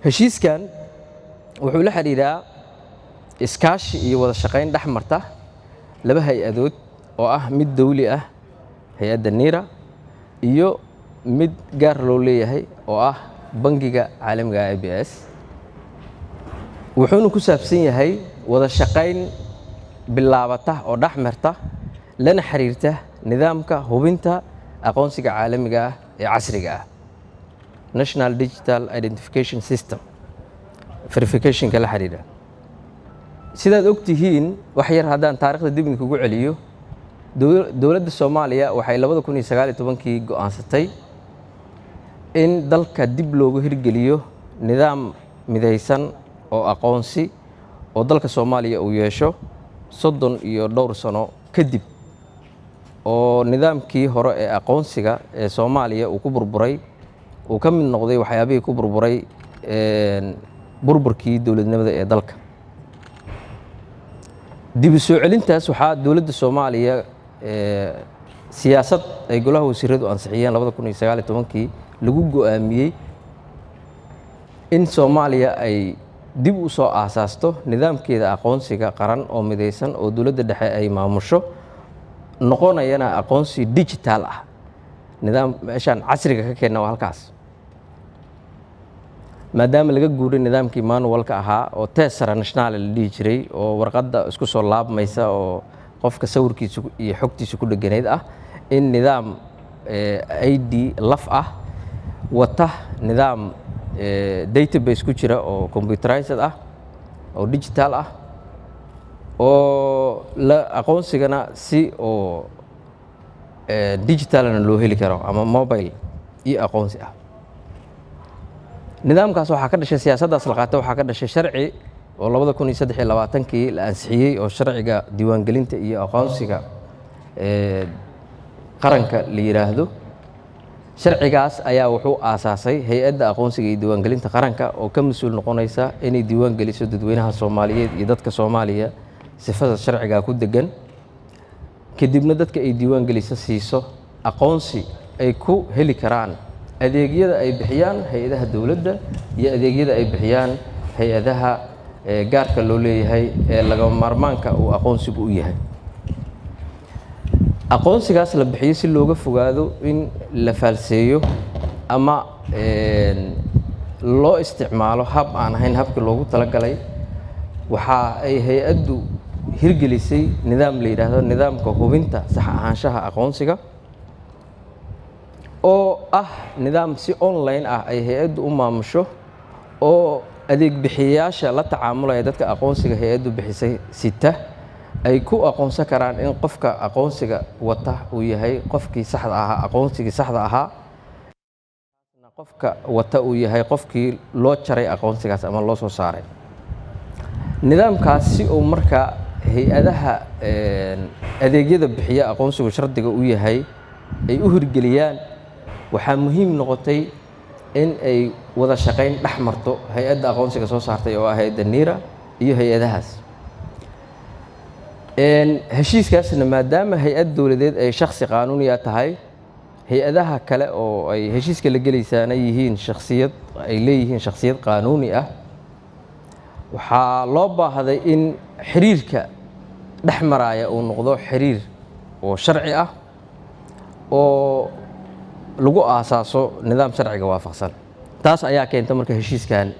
Heshiiskan wuxuu la xidhiidhaa iskaashi iyo wada shaqayn dhex marta laba hay-adood oo ah mid dawli ah, hay-adda NIRA, iyo mid gaar loo leeyahay oo ah Bangiga Caalamiga IBS. Wuxuuna ku saabsan yahay wada shaqayn bilaabata oo dhex marta lana xiriirta nidaamka hubinta aqoonsiga caalamiga ah ee casriga ah, National Digital Identification System verificationka la xiriira. Sidaad og tihiin, wax yar haddaan taarikhda dib idinkugu celiyo, dowladda Soomaaliya waxay 2019-kii go'aansatay in dalka dib loogu hirgeliyo nidaam midaysan oo aqoonsi oo dalka Soomaaliya uu yeesho 30 iyo dhowr sano kadib, oo nidaamkii hore ee aqoonsiga ee Soomaaliya uu ku burburay, uu ka mid noqday waxyaabihii ku burburay burburkii dowladnimada ee dalka. Dib u soo celintaas waxaa dowladda Soomaaliya siyaasad ay golaha wasiiradu ansixiyeen 2019-kii lagu go'aamiyey in Soomaaliya ay dib u soo aasaasto nidaamkeeda aqoonsiga qaran oo midaysan oo dowladda dhexe ay maamusho, noqonayana aqoonsi digital ah. Nidaam meeshaan casriga ka keenna waa halkaas, maadaama laga guuray nidaamkii manualka ahaa oo tessera nazionale la dhihi jiray, oo warqadda isku soo laabmaysa oo qofka sawirkiisa iyo xogtiisa ku dheganayd ah, in nidaam ID laf ah wata, nidaam database ku jira oo computerized ah oo digital ah, oo la aqoonsigana si oo digitalna loo heli karo ama mobile iyo aqoonsi ah. Nidaamkaas waxaa ka dhashay, siyaasaddaas la qaatay waxaa ka dhashay sharci oo 2023-kii la ansixiyey, oo sharciga diiwaangelinta iyo aqoonsiga qaranka la yidhaahdo. Sharcigaas ayaa wuxuu aasaasay Hay-adda Aqoonsiga iyo Diiwaangelinta Qaranka, oo ka mas-uul noqonaysa inay diiwaan geliso dadweynaha Soomaaliyeed iyo dadka Soomaaliya sifada sharcigaa ku degan, kadibna dadka ay diiwaan geliso siiso aqoonsi ay ku heli karaan adeegyada ay bixiyaan hay-adaha dowladda iyo adeegyada ay bixiyaan hay-adaha gaarka loo leeyahay ee lagama maarmaanka uu aqoonsigu u yahay. Aqoonsigaas la bixiyo, si looga fogaado in la faalseeyo ama loo isticmaalo hab aan ahayn habkii loogu talagalay, waxa ay hay-addu hirgelisay nidaam la yidhaahdo nidaamka hubinta sax ahaanshaha aqoonsiga, oo ah nidaam si online ah ay hay-addu u maamusho, oo adeeg bixiyayaasha la tacaamulaya dadka aqoonsiga hay-addu bixisay sita ay ku aqoonsan karaan in qofka aqoonsiga wata uu yahay qofkii saxda ahaa, aqoonsigii saxda ahaa qofka wata uu yahay qofkii loo jaray aqoonsigaas ama loo soo saaray. Nidaamkaas si uu marka hay-adaha adeegyada bixiya aqoonsigu shardiga u yahay ay u hirgeliyaan, waxaa muhiim noqotay in ay wada shaqayn dhex marto hay-adda aqoonsiga soo saartay oo ah hay-adda NIRA iyo hay-adahaas. Heshiiskaasna, maadaama hay-ad dowladeed ay shaksi qaanuuniya tahay, hay-adaha kale oo ay heshiiska la gelaysaana yihiin shaksiyad ay leeyihiin shaksiyad qaanuuni ah, waxaa loo baahday in xiriirka dhex maraaya uu noqdo xiriir oo sharci ah oo lagu aasaaso nidaam sharciga waafaqsan. Taas ayaa keenta marka heshiiskan.